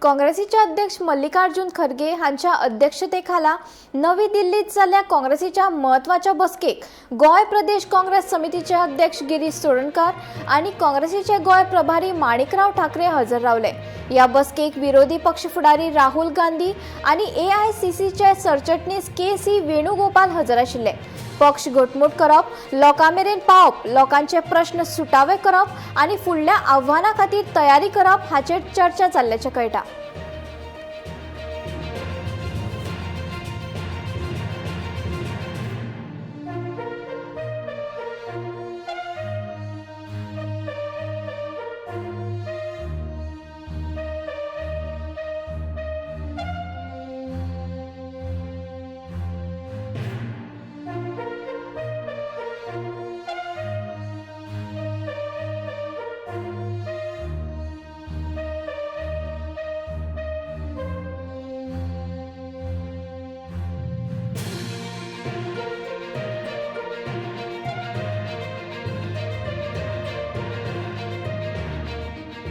काँग्रेसीचे अध्यक्ष मल्लिकार्जुन खरगे हांच्या अध्यक्षतेखाला नवी दिल्लीत जाल्ल्या काँग्रेसीच्या म्हत्वाच्या बसकेक गोंय प्रदेश काँग्रेस समितीचे अध्यक्ष गिरीश चोडणकार आनी काँग्रेसीचे गोंय प्रभारी माणिकराव ठाकरे हजर रावले. ह्या बसकेक विरोधी पक्ष फुडारी राहुल गांधी आनी एआयसीसीचे सरचिटणीस के सी वेणुगोपाल हजर आशिल्ले. पक्ष घटमूट करप, लोकां मेरेन पावप, लोकांचे प्रश्न सुटावे करप आनी फुडल्या आव्हानां खातीर तयारी करप हाचेर चर्चा जाल्ल्याचें कळटा.